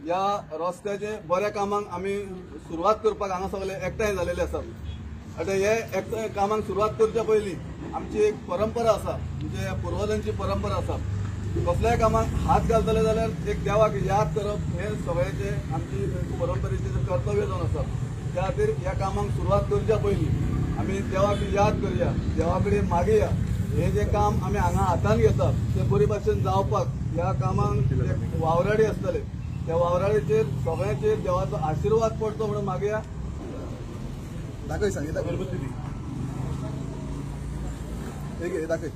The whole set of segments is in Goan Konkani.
ह्या रस्त्याचे बऱ्या कामांक आमी सुरवात करपाक हांगा सगळे एकठांय जालेले आसात. आतां हे एकठांय कामांक सुरवात करच्या पयलीं आमची एक परंपरा आसा, म्हणजे पुर्वजांची परंपरा आसा. कसल्याय कामाक हात घालतले जाल्यार एक देवाक याद करप हे सगळ्याचे आमची परंपरेचे कर्तव्य जावन आसा. त्या खातीर ह्या कामाक सुरवात करच्या पयलीं आमी देवाक याद करया, देवा कडेन मागया. हे जे काम आमी हांगा हातान घेतात ते बरे भाशेन जावपाक ह्या कामाक वावराडी आसतले, त्या वावराडीचेर सगळ्यांचेर देवाचो आशिर्वाद पडचो म्हणून मागया. दाखय सांगितलं एक दाखय.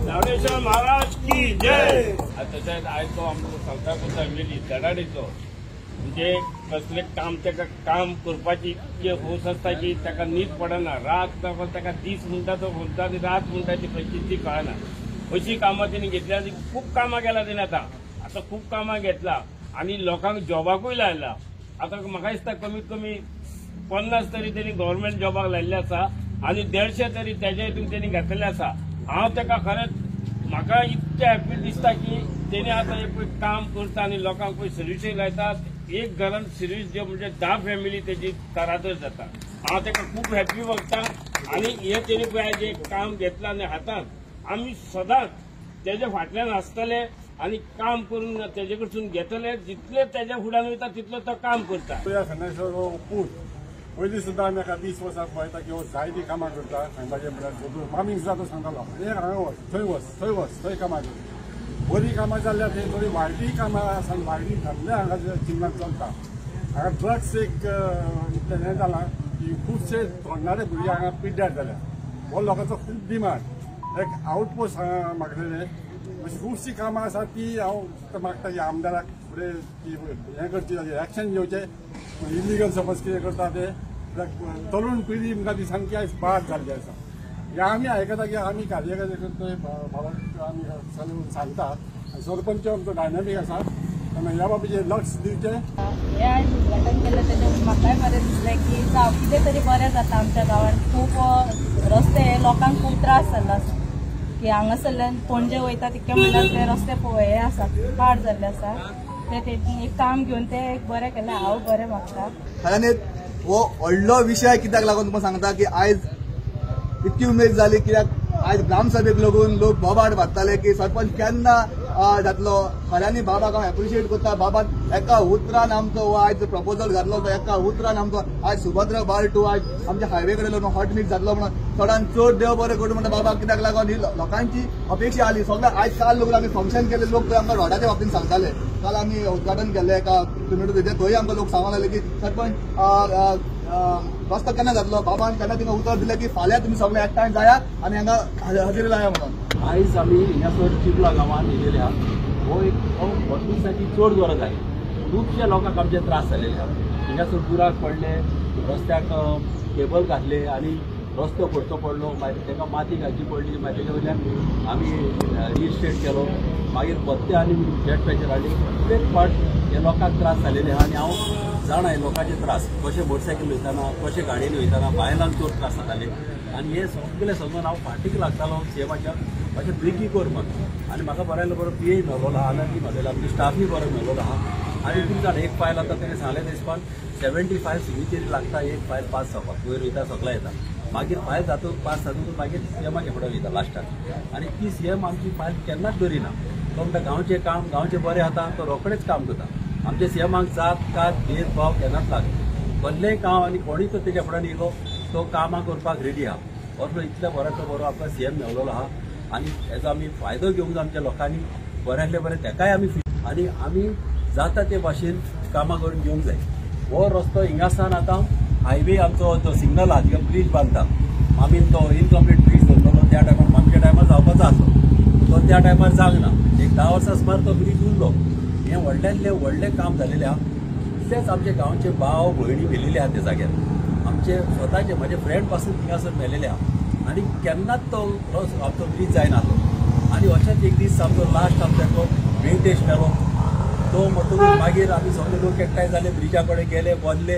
ज्ञानेश्वर महाराज की जय. तशेंच आयज तो आमचो सांगता करता मेली धडाडीचो, म्हणजे कसलें काम ताका काम करपाची इतकी हौस आसता की ताका न्हीद पडना. रात ताका दीस म्हणटा तो म्हणटा आनी रात म्हणटा ती खंयची ती कळना. अशी कामां तेणी घेतल्या आनी खूब कामां केला तेणी. आतां आतां खूब कामां घेतला आनी लोकांक जॉबाकूय लायला. आतां म्हाका दिसता कमीत कमी 50 तरी तेणी गव्हर्मेंट जॉबाक लायिल्ले आसा आनी 150 तरी तेजे हितून तेणी घेतलेले आसा. हांव ताका खरेंच म्हाका इतकें हॅपी दिसता की तेणी आतां एक पळय काम करता आनी लोकांक पळय सर्विसूय लायता. एक घरान सर्वीस दिवप म्हणजे 10 फॅमिली तेजी तरातर जाता. हांव ताका खूब हॅपी वगता आनी हे तेणी पळय आयज एक काम घेतलां आनी हातांत आमी सदांच तेज्या फाटल्यान आसतले आनी काम करून तेजे कडसून घेतले. जितले तेज्या फुड्यान वयता तितलो तो काम करता. पूत पयलीं सुद्दां आमी एका 20 वर्सां पळयता की हो जायतीं कामां करता. सांगपाचें म्हळ्यार मामीक सुद्दां तो सांगतालो एक हांगा वच, थंय वच, थंय वच, थंय कामां कर. बरीं कामां जाल्ल्या थंय थोडीं वायटूय कामां आसा, वायटूय धंदे हांगा चिमणाक चलता. हांगा ड्रग्स एक इतलें हें जालां की खुबशे तरणाटे भुरगे हांगा पिड्ड्यार जाल्या. हो लोकांचो खूब डिमांड. एक आवटपोस्ट हांगा मागलेले अशीं खुबशीं कामां आसा ती हांव मागता की आमदाराक फुडें ती हें करची, एक्शन घेवचें. इलिगल समज कितें करता ते तरुण पिढी म्हणटा ती सामकी आयज बाद जाल्ली आसा. हें आमी आयकता की आमी कार्यकर्ते भावाक आमी सांगता. सरपंच आमचो डायनामीक आसा, ह्या बाबतीचेर लक्ष दिवचें. हें आयज उद्घाटन केलें तेजें म्हाकाय बरें दिसलें की जावं कितें तरी बरें जाता. आमच्या गांवांत खूब रस्ते लोकांक खूब त्रास जाल्लो आसा की हांगासरल्यान पणजे वयता तितके म्हणल्यार ते रस्ते हे आसा पाड जाल्ले आसा. ते एक काम घेवन ते एक बरें केलें, हांव बरें मागता. खऱ्यांनीच हो व्हडलो विशय कित्याक लागून तुमकां सांगता की आयज इतकी उमेद जाली कित्याक आयज ग्रामसभेक लागून लोक बोबाट मारताले की सरपंच केन्ना जातलो. खऱ्यांनी बाबाक हांव एप्रिशिएट करता. बाबान एका उतरान आमचो हो आयज प्रपोजल घातलो तो एका उतरान आमचो आयज सुभद्रा बाळ 2 आयज आमच्या हायवे कडेन लागून हॉट मिक्स जातलो म्हणून चडान चड देव बरें करूं म्हणटा बाबा. कित्याक लागून ही लोकांची अपेक्षा आली. सगळें आयज काल लोक आमी फंक्शन केले, लोक थंय आमकां रोडाच्या बाबतीन सांगताले. काल आमी उद्घाटन केल्लें एका कम्युनिटीचें, थंय आमकां लोक सांगूंक लागले की सरपंच रस्तो केन्ना जातलो. बाबान केन्ना तिंगा उतर दिलें की फाल्यां तुमी सगळे एकठांय जायात आनी हांगा हजेरी लाया म्हणून. आयज आमी हिंगासर चिपला गांवांत येयलेले आहा. हो एक हॉस्पिटलाची चड गरज आहा. खुबशे लोकांक आमचे त्रास जालेले आहा. हिंगासर बुराक पडले, रस्त्याक केबल घातले आनी रस्तो फोडचो पडलो, मागीर ताका माती घालची पडली, मागीर तेजे वयल्यान आमी रिस्टेट केलो, मागीर भत्ते आनी जेट पॅचर हाडली. प्रत्येक फावट हे लोकांक त्रास जालेले आहा आनी हांव जाणा हे लोकांचे त्रास कशे मोटरसायकल वयतना, कशे गाडयेन वयतना बायलांक चड त्रास जाताले. आनी हे सगळे समजून हांव फाटीक लागतालो सीएमाच्या अशें बेगी कर म्हणून. आनी म्हाका बऱ्यालो बरो पी ए मेळ्ळो आहा, आनंदी मेळ्ळो, आमचो स्टाफूय बरो मेळ्ळो आहा. आनी तुमकां जाणा एक फायल आतां तेणें सांगलें तें 75 सिग्नेचरी लागता एक फायल पास जावपाक, वयर वयता सगळें येता. मागीर फायल जातकूच पास जातकूच मागीर सीएमाच्या फुडें वयता लास्टाक. आनी ती सीएम आमची फायल केन्नाच दवरिना. तो म्हणटा गांवचें काम गांवचें बरें जाता, तो रोखडेच काम करता. आमच्या सीएमाक जात कात भेदभाव केन्नाच लागना. कसलेंय काम आनी कोणूय तो तेज्या फुड्यान येयलो तो कामां करपाक रेडी आहा. असलो इतल्या बऱ्यांतलो बरो आमकां सीएम मेळ्ळो आहा आनी हेजो आमी फायदो घेवंक आमच्या लोकांनी बऱ्यांतले बरें तेकाय आमी आनी आमी जाता ते भाशेन कामां करून घेवंक जाय. हो रस्तो हिंगासान आतां हायवे आमचो जो सिग्नल आहा तिका ब्रीज बांदता मामीन, तो इनकम्प्लीट ब्रीज दवरलेलो त्या टायमार मामच्या टायमार जावपाचो आसलो, तो त्या टायमार जावंक ना. एक 10 वर्सां सुमार तो ब्रीज उरलो. हें व्हडल्यांतलें व्हडलें काम जालेलें आहा. तितलेच आमचे गांवचे भाव भयणी मेलेले आहा त्या जाग्यार. आमचे स्वताचे म्हजे फ्रेंड पासून थिंगासर मेलेले आहा. आनी केन्नाच तो आमचो ब्रीज जायना आसलो. आनी अशेंच एक दीस आमचो लास्ट आमचो वेंकटेश मेलो तो म्हणटकूच मागीर आमी सगळे लोक एकठांय जाले, ब्रिजा कडेन गेले, बसले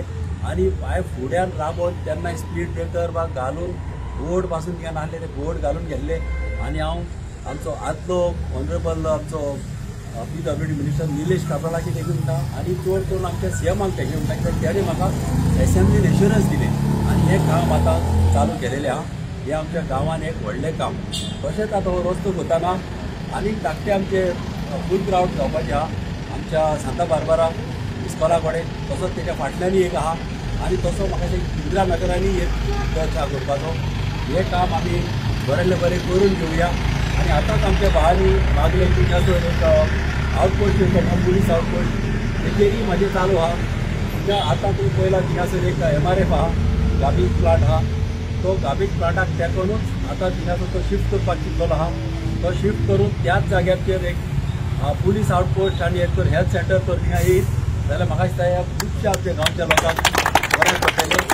आनी पांय फुड्यान राबोवन तेन्ना स्पीड ब्रेकर बा घालून बोर्ड पासून घेवन आहले, ते बोर्ड घालून घेतले. आनी हांव आमचो आदलो ऑनरेबल आमचो PWD minister Nilesh काब्रालाकी thank you म्हणटा आनी चड करून आमच्या सीएमाक thank you म्हणटा, कित्याक तेणें म्हाका एसेंब्लीन एश्युरन्स दिलें आनी हें काम आतां चालू केलेलें आहा. हें आमच्या गांवान एक व्हडलें काम. तशेंच आतां हो रस्तो करतना आनीक धाकटे आमचे फूल ग्रावंड जावपाचें आहा आमच्या सांता बार्बारा इस्कॉला कडेन, तसोच तेच्या फाटल्यानूय एक आहा आनी तसो म्हाका इंदिरा नगरांनी एक टच आहा करपाचो. हें काम आमी बरें बरें करून घेवया. आनी आतांच आमच्या भावांनी मागलें की थंयसर एक आउटपोस्ट येवचो, पुलीस आउटपोस्ट, तेचेरय म्हाजें चालू आहा. म्हणजे आतां तुमी पळयलां थिंगासर एक MRF आहा, गार्बेज प्लांट आहा, तो गार्बेज प्लांटाक तेंकोनूच आतां थिंगासर तो शिफ्ट करपाक चिंतलेलो आहा. तो शिफ्ट करून त्याच जाग्याचेर एक पुलीस आउटपोस्ट आनी एक तर हेल्थ सेंटर तर थिंगा येयत जाल्यार म्हाका दिसता ह्या खुबश्या आमच्या गांवच्या लोकांक बरें पडटलें.